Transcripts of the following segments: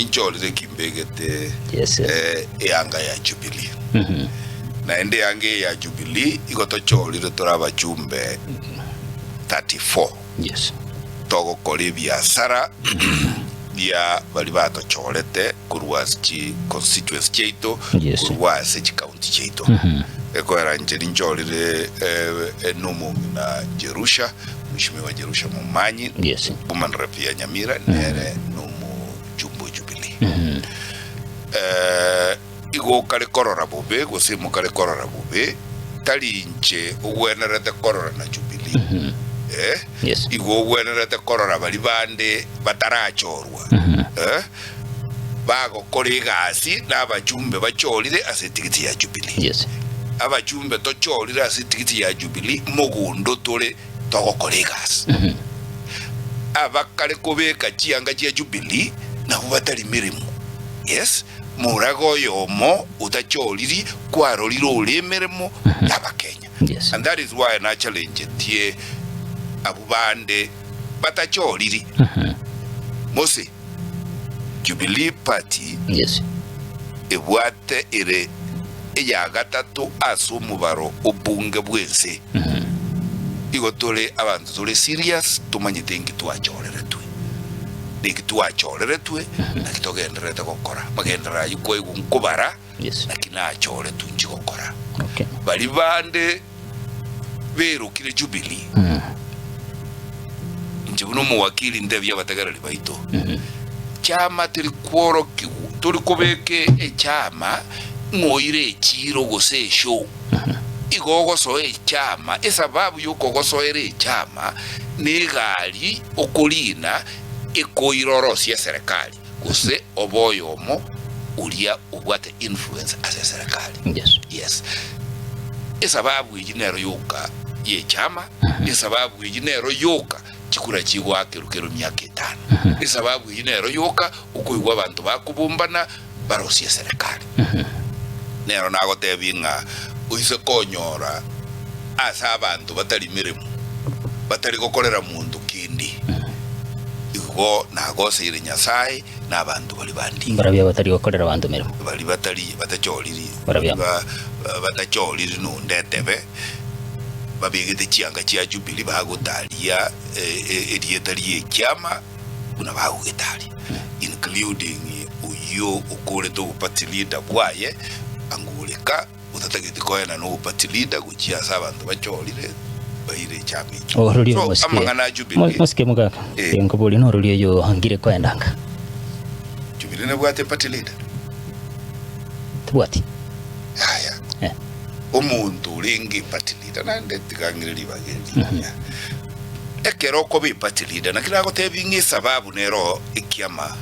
Inchorire ki mbegete Yes, yes. eh, eanga ya Jubilee. Naende eanga eye ya Jubilee igo tochorire tore abachumbe 34 Yes. togokora ebiasara bia baria batochorete korwa ase chi constituency chiaito Yes. korwa ase chicounty chiaito. Ekoera inche ninchorire eh, eh, nomong'ina Jerusha, Mheshimiwa Jerusha Momanyi, Yes. woman rep ya Nyamira nere nomojumbe o Jubilee. Eh, igo okare korora bobe gose mokare korora bobe tari inche ogwenerete korora na Jubilee. Eh, Yes. igo ogwenerete korora baria bande batarachorwa. Eh, bagokora egasi na abachumbe bachorire ase etigiti ya Jubilee. Yes. Abachumbe tochorire ase etigiti ya Jubilee mogondo tore togokora egasi. Abakare kobeka chianga chia Jubilee nabwo batari meremo. Yes, moraga oyomo otachoriri kwarorire ore emeremo y'Abakenya. Yes. And that is why nachallengetie abwo bande batachoriri. Mose, Jubilee Party Yes. ebwate ere eya gatato ase omobaro o bunge bw'ense. Igo tore abanto tore serious tomanyete inki twachoreretwe. Niki twachoreretwe naki togendererete gokora. Amagenderero ayio kwaigwa nkobara Yes. naki nachoretwe inchi gokora. Okay. Baria bande berokire Jubilee inche buna omowakili ntebie abategereri baito chama teri kworokigwa tori kobeka echama ng'a oire echiiro gose eshow igo ogosoa echama esababu yokogosoera echama na egari okorina ekoira orosie eserekari gose obe oyomo oria obwate influence ase eserekari. Yes. Yes. Esababu eyio nero yoka y'echama, esababu eyio nero yoka chikura chigoakerwa kera emiaka etano. Esababu eyio nero yoka okoigwa abanto bakobombana barosie eserekari. Nero nagotebie ng'a oise konyora ase abanto batari meremo, batari gokorera monto kende, igo nagoseire Nyasae na abanto baria bandire. Mbarabwo abatari gokorera abanto meremo. Baria batari batachoriri, Barabwo. ba- ba- batachoriri nonde etebe, babegete chianga chia Jubilee bagotaria eh, eh, erieta ri'ekiama buna bagogetaria, including oyio okorete oboparty leader bwaye, angoreka otatageti koenana oboparty leader gochia ase abanto bachorire baire echama echio. Ororio So, mosike amang'ana a Jubilee, mosike mogaka Eh. nkoboria nororio oyo angire koenda nka Jubilee nebwate party leader? tibwati Yaya. Eh. Omonto orenge party leader naende tiga ng'ire ribaga eri rigiya. Ekero okoba eparty leader naki nagotebia ng'a esababu nero ekiama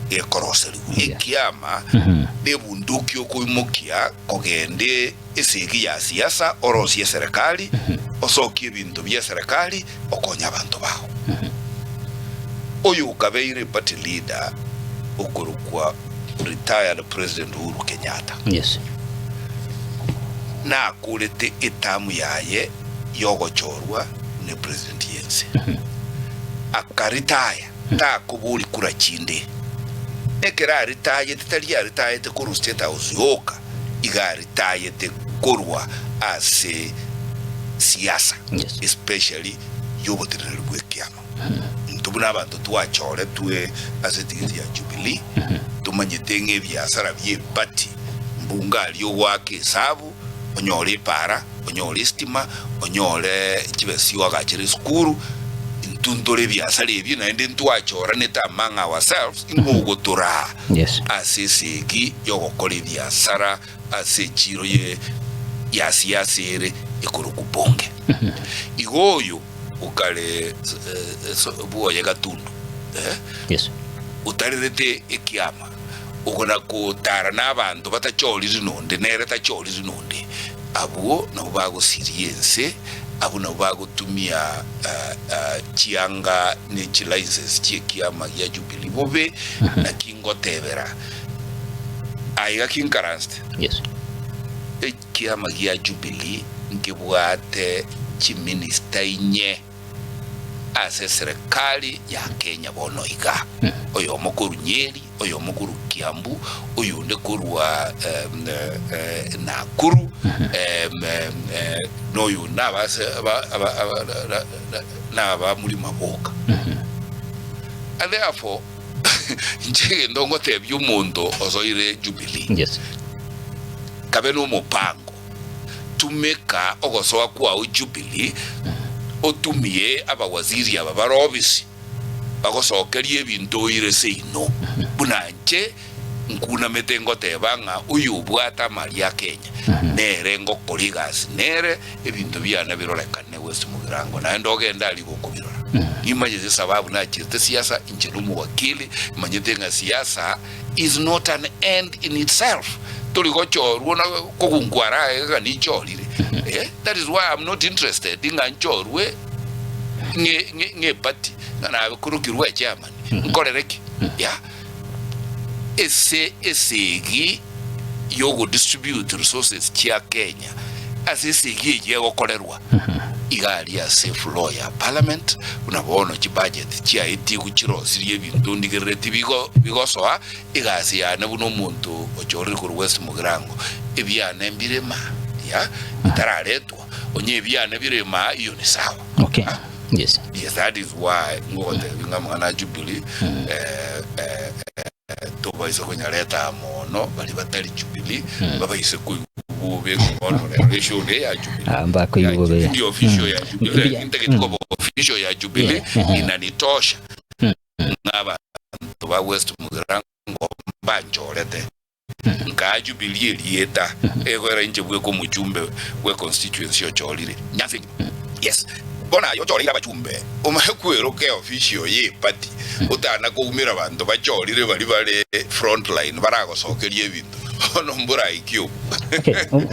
gekoroserigwa. Yeah. Ekiama nebunduki okoimokia kogenda esegi ya siasa orosie eserekari osokie ebinto bia eserekari okonye abanto bao. Oyo okabeire eparty leader okorokwa retired President Uhuru Kenyatta. Yes. Nakorete etamu yaye yogochorwa ne president yense. Akaritaya takobori kura chinde. Ekero aritayete tari aritayete korwa State House yoka, iga aritayete korwa ase siasa Yes. especially yoboteneneri bw'ekiama. Intwe buna abanto twachoretwe ase etigiti ya Jubilee, tomanyete ng'a ebiasara bi'eparty mbunga aria ogoaka esabu, onyore epaara, onyore estima, onyore chibesa chigoagachera esukuru, intwe ntore ebiasara ebio naende ntwachoranete among ourselves ng'a ogotoraa Yes. ase esegi yogokora ebiasara ase echiro ye ya siasa ere ekorokwa bunge. Igo oyo okare bwoye gatundu, eh, Yes. otarerete ekiama, okona gotara nabanto batachoriri nonde, nere tachoriri nonde, abwo nabwo bagosiria ense, abwo nabwo bagotumia chianga ne chilicense chi'ekiama gia Jubilee bobe, naki ngotebera aiga kinkaransete. Yes. Ekiama gia Jubilee nkebwate chiminista inye ase eserekari ya Kenya bono iga, oyomo korwa Nyeri, Oyomo korwa Kiambu, oyonde korwa Nakuru, na oyonde nabase nabamurima boka. And therefore, inche egento ngotebia omonto osoire Jubilee, Yes. kabe nomopango, tumeka ogosoa kwao Jubilee, otumie abawaziri aba bare obisi, bagosokerie ebinto oire seino, buna inche nkunamete ngoteba ng'a oyobwate amaria a Kenya nere ngokora egasi nere, ebinto biane birorekane West Mugirango, naende ogende aria gokobirora. Nimanyete esababu nachete siasa, inche nomowakili, manyete ng'a siasa is not an end in itself. Tori gochorwa na kogunkwara aye ng'a ninchorire. Eh, that is why I'm not interested ng'a nchorwe ng'e ng'e ng'e party ng'a nabe korokirwe echairman. Nkorere ki? Yeah. Ese esegi yogodistribute resources chia Kenya ase esegi eyio egokorerwa iga aria ase floor ya parliament buna bono chibudget chiaetigwe chirosirie ebinto ndigerereti bigo bigosoa egasi yane buna omonto ochorire korwa West Mugirango ebiane mbire maa ya bitararetwa onye ebiane bire maa iyo ni sawa. Okay. Yes. Yes, that is why ngogotebi ng'a amang'ana a Jubilee eh, eh, eh, tobaisa konyareta mono baria batari Jubilee babaise koigwa bobe ng'a bono rero eshow ne ya Jubilee. Ah, mbakoigwa Ya bobe. Jubilee official ya Jubilee. Mbuya. Ntagete koba official ya Jubilee Yeah. inanitosha ng'a abanto ba West Mugirango mbanchorete. Nkaa Jubilee erieta, egoera inche bweka omochumbe bwe constituency ochorire. Nyanse engima. Yes. Bono aye ochoreire abachumbe, omanye kweroka eofficial ye party, otana koumera abanto bachorire baria bare front line baragosokerie ebinto. Bono mboraikie obwo. Okay, omo-